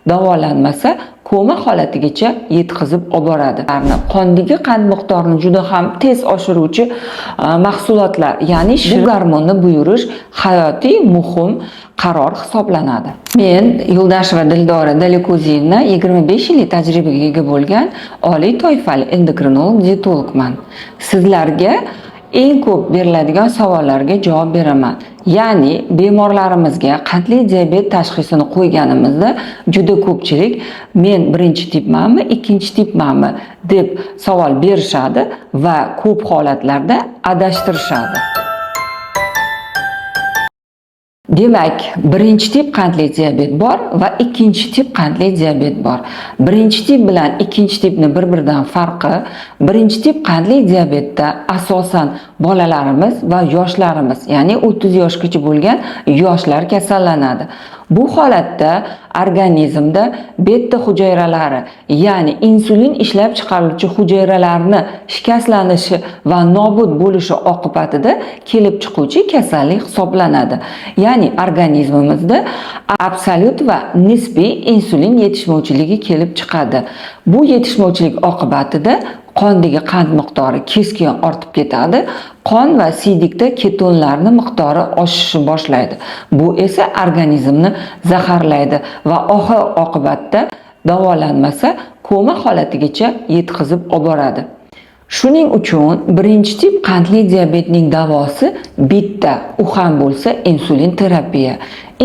Davolanmasa, koma holatigacha yetkazib oboradi. Qondagi qand miqdorini juda ham tez oshiruvchi mahsulotlar, ya'ni bu gormonni buyurish hayotiy muhim qaror hisoblanadi. Men, Yo'ldasheva Dildora Dalikuzievna, 25 yillik tajribaga ega bo'lgan oliy toifali endokrinolog dietologman. Sizlarga eng ko'p beriladigan savollarga javob beraman. Ya'ni bemorlarimizga qandli diabet tashxisini qo'yganimizda juda ko'pchilik "Men birinchi tipmanmi, ikkinchi tipmanmi?" deb savol berishadi va ko'p holatlarda adashtirishadi. Demak, birinchi tip qandli diabet bor va ikkinchi tip qandli diabet bor. Birinchi tip bilan ikkinchi tipni bir-biridan farqi: birinchi tip qandli diabetda asosan bolalarimiz va yoshlarimiz, ya'ni 30 yoshgacha bo'lgan yoshlar kasallanadi. Bu holatda organizmda beta hujayralari, ya'ni insulin ishlab chiqaruvchi hujayralarni shikastlanishi va nobud bo'lishi oqibatida kelib chiquvchi kasallik hisoblanadi. Ya'ni organizmimizda absolyut va nisbiy insulin yetishmovchiligi kelib chiqadi. Bu yetishmovchilik oqibatida qondagi qand miqdori keskin ortib ketadi, qon va siydikda ketonlarni miqdori oshishni boshlaydi. Bu esa organizmni zaharlaydi va oxir oqibatda davolanmasa, koma holatigacha yetkazib oboradi. Shuning uchun birinchi tip qandli diabetning davosi bitta, u ham bo'lsa insulin terapiya.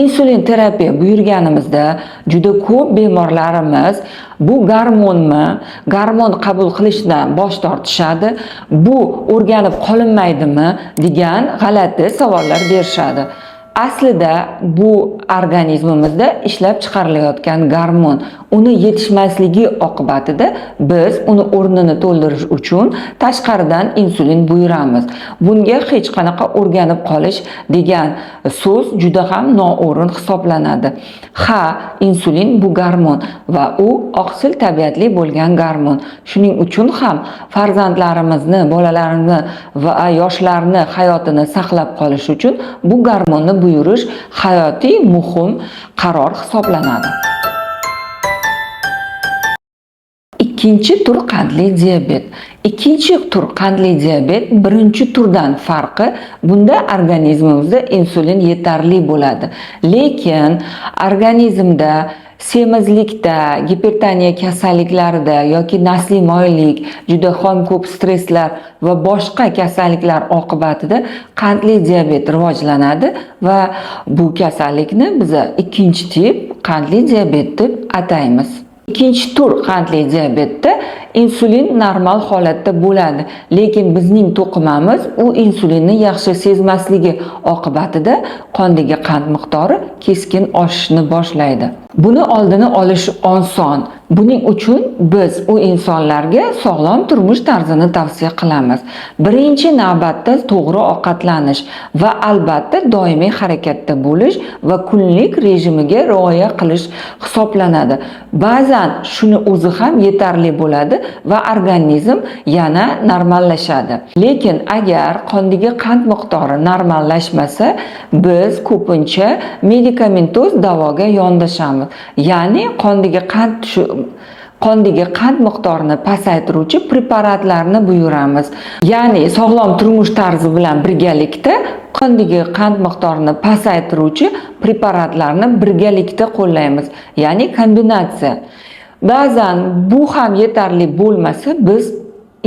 Insulin terapiya buyurganimizda juda ko'p bemorlarimiz "Bu gormonmi?", gormon qabul qilishdan bosh tortishadi, "Bu o'rganib qolinmaydimi?" degan g'alati savollar berishadi. Aslida bu organizmimizda ishlab chiqarilayotgan gormon, uni yetishmasligi oqibatida biz uni o'rnini to'ldirish uchun tashqaridan insulin buyuramiz. Bunga hech qanaqa o'rganib qolish degan so'z juda ham noo'rin hisoblanadi. Ha, insulin bu gormon va u oqsil tabiatli bo'lgan gormon. Shuning uchun ham farzandlarimizni, bolalarimizni va yoshlarni hayotini saqlab qolish uchun bu gormonni buyurish hayotiy muhim qaror hisoblanadi. Ikkinchi tur qandli diabet. Ikkinchi tur qandli diabet birinchi turdan farqi, bunda organizmimizda insulin yetarli bo'ladi. Lekin organizmda semizlikda, gipertoniya kasalliklarida yoki nasliy moyillik, juda ham ko'p stresslar va boshqa kasalliklar oqibatida qandli diabet rivojlanadi va bu kasallikni biz ikkinchi tip qandli diabet deb ataymiz. Ikkinchi tur qandli diabetda insulin normal holatda bo'ladi, lekin bizning to'qimamiz u insulinni yaxshi sezmasligi oqibatida qondagi qand miqdori keskin oshishni boshlaydi. Buni oldini olish oson. Buning uchun biz u insonlarga sog'lom turmush tarzini tavsiya qilamiz. Birinchi navbatda to'g'ri ovqatlanish va albatta doimiy harakatda bo'lish va kunlik rejimiga rioya qilish hisoblanadi. Ba'zan shuni o'zi ham yetarli bo'ladi va organizm yana normallashadi. Lekin agar qondagi qand miqdori normallashmasa, biz ko'pincha medikamentoz davoga yondashamiz. Ya'ni qondagi qand miqdorini pasaytiruvchi preparatlarni buyuramiz. Ya'ni sog'lom turmush tarzi bilan birgalikda qondagi qand miqdorini pasaytiruvchi preparatlarni birgalikda qo'llaymiz. Ya'ni kombinatsiya. Ba'zan bu ham yetarli bo'lmasa, biz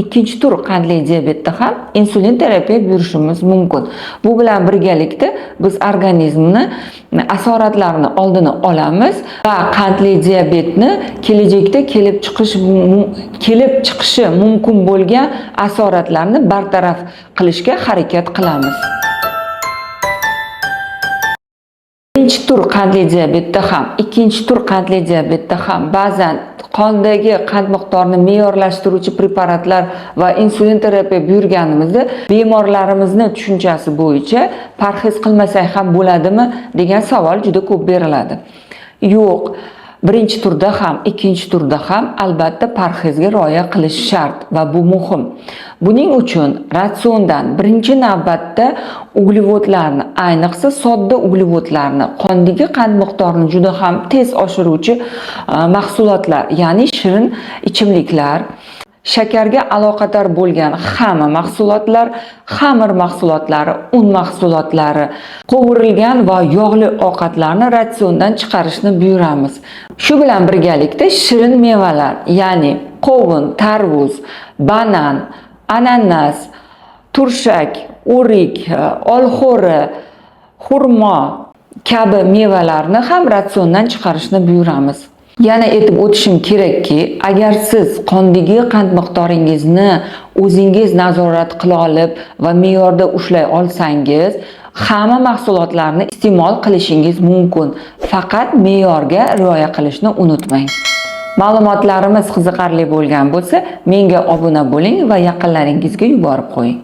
ikkinchi tur qandli diabetda ham insulin terapiya buyurishimiz mumkin. Bu bilan birgalikda biz organizmni asoratlarini oldini olamiz va qandli diabetni kelajakda kelib chiqishi mumkin bo'lgan asoratlarni bartaraf qilishga harakat qilamiz. Birinchi tur qandli diabetda ham, ikkinchi tur qandli diabetda ham ba'zan qondagi qand miqdorini me'yorlashtiruvchi preparatlar va insulin terapiya buyurganimizda bemorlarimizni tushunchasi bo'yicha "Parhez qilmasak ham bo'ladimi?" degan savol juda ko'p beriladi. Yo'q. Birinchi turda ham, ikkinchi turda ham albatta parhezga rioya qilish shart va bu muhim. Buning uchun ratsiondan birinchi navbatda uglevodlarni, ayniqsa sodda uglevodlarni, qondagi qand miqdorini juda ham tez oshiruvchi mahsulotlar, ya'ni shirin ichimliklar, shakarga aloqador bo'lgan hamma mahsulotlar, xamir mahsulotlari, un mahsulotlari, qovurilgan va yog'li ovqatlarni ratsiondan chiqarishni buyuramiz. Shu bilan birgalikda shirin mevalar, ya'ni qovun, tarvuz, banan, ananas, turshak, o'rik, olxo'ri, xurmo kabi mevalarni ham ratsiondan chiqarishni buyuramiz. Yana aytib o'tishim kerakki, agar siz qondagi qand miqdoringizni o'zingiz nazorat qila olib va me'yorda ushlay olsangiz, hamma mahsulotlarni iste'mol qilishingiz mumkin. Faqat me'yorga rioya qilishni unutmang. Ma'lumotlarimiz qiziqarli bo'lgan bo'lsa, menga obuna bo'ling va yaqinlaringizga yuborib qo'ying.